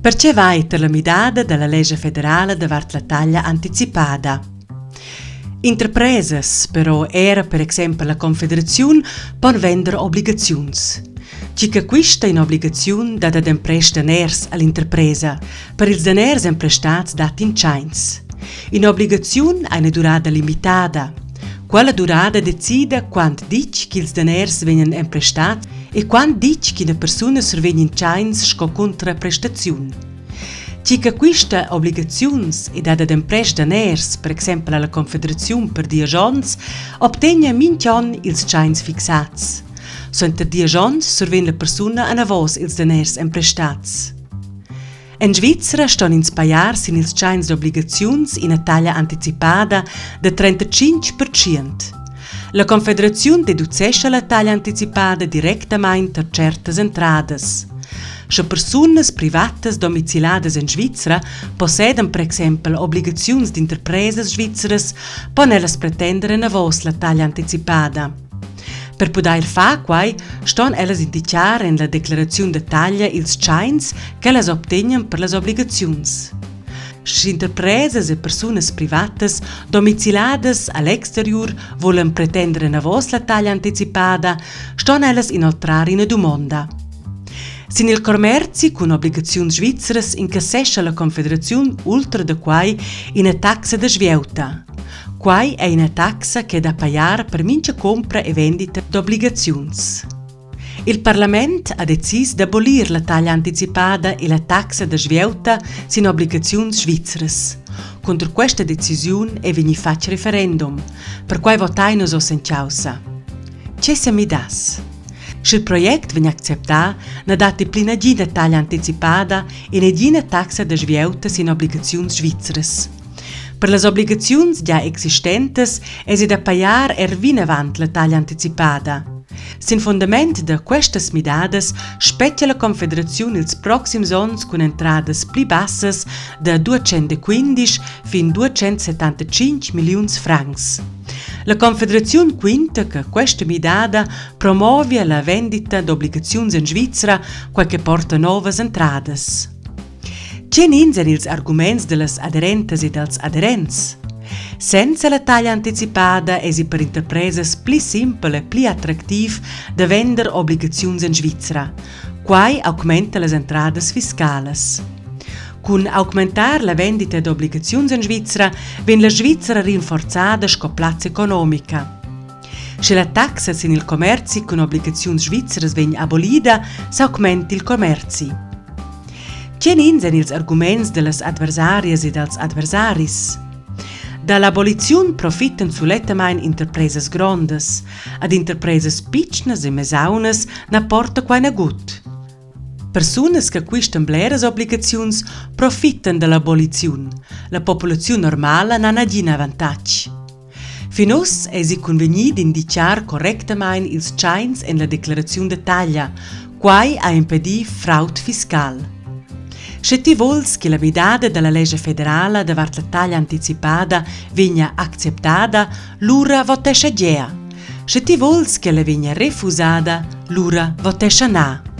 Perche vai tar la midada da la lescha federala davart la taglia anticipada? Interpresas, però era per exempel la Confederaziun, pon vender obligaziuns. Chi ch'acquista in'obligaziun dat ad emprest daners a l'interpresa. Per ils daners emprestats dat in tschains. In'obligaziun ha ina durada limitada. Quella durada decida quant ditg ch'ils daners vegnan emprestats e quant ditg ch'ina persuna survegn in tschains sco cuntraprestaziun. Chi ch'acquista obligaziuns ed ha dad emprest daners, per exempel alla Confederaziun per diesch onns, obtegna mintg'onn ils tschains fixats. Suenter diesch onns survegn la persuna anavos ils daners emprestats. En Svizra ston ins pajar sin ils tschains d'obligaziuns ina taglia anticipada da 35%. La Confederaziun deducescha la taglia anticipada directamain tar tschertas entradas. Sche persunas privatas domiciliadas en Svizra possedan per exempel obligaziuns d'interpresas svizras, pon ellas pretender enavos la taglia anticipada. Per pudair far quai ston ellas indichar en la declaraziun da taglia ils tschains ch'ellas obtegnan per las obligaziuns. Sch'interpresas e persunas privatas domiciliadas a l'exteriur vulan pretender enavos la taglia anticipada, ston ellas inoltrar ina dumonda. Sin il commerzi cun obligaziuns svizras incassescha la Confederaziun ultra da quai ina taxa da svieuta. Quai è ina taxa ch'è da pajar per mintga cumpra e vendita d'obligaziuns. Il parlament ha decis d'abolir la taglia anticipada e la taxa da svieuta sin obligaziuns svizras. Cunter questa decisiun è vegnì fatg referendum. Perquai votain nus oz en chaussa. Tge sa midass? Sch'il project vegn acceptà, na datti pli nagina taglia anticipada e nagina taxa da svieuta sin obligaziuns svizras. Per las obligaziuns gia existentas èsi da pajar er vinavant la taglia anticipada. Sin fundament da questas midadas spetga la Confederaziun ils proxims onns cun entradas pli bassas da 215 fin 275 milliuns francs. La Confederaziun quinta che questa midada promovia la vendita d'obligaziuns en Svizra, quai che porta novas entradas. Tgenins èn ils arguments da las aderentas e dals aderents? Senza la taglia anticipada èsi per interpresas pli simpel e pli attractiv da vender obligaziuns en Svizra. Quai augmenta las entradas fiscalas. Cun augmentar la vendita d'obligaziuns en Svizra vegn la Svizra rinforzada sco plazza economica. Sche la taxa sin il commerzi cun obligaziuns svizras vegn abolida, s'augmenta il commerzi. Tgenins èn ils arguments da las adversarias e dals adversaris? Da l'aboliziun profitan sulettamain interpresas grondas. Ad interpresas pitschnas e mesaunas na porta quai nagut. Persunas ch'acquistan bleras obligaziuns profitan da l'aboliziun. La populaziun normala n'ha nagin avantatg. Fin uss èsi cunvegnì d'inditgar correctamain ils tschains en la declaraziun da taglia. Quai ha impedì fraud fiscal. Sche ti vuls che la midada da la lescha federala davart la taglia anticipada vegnia acceptada, lura votescha gea. Sche ti vuls ch'ella vegnia refusada, lura votescha na.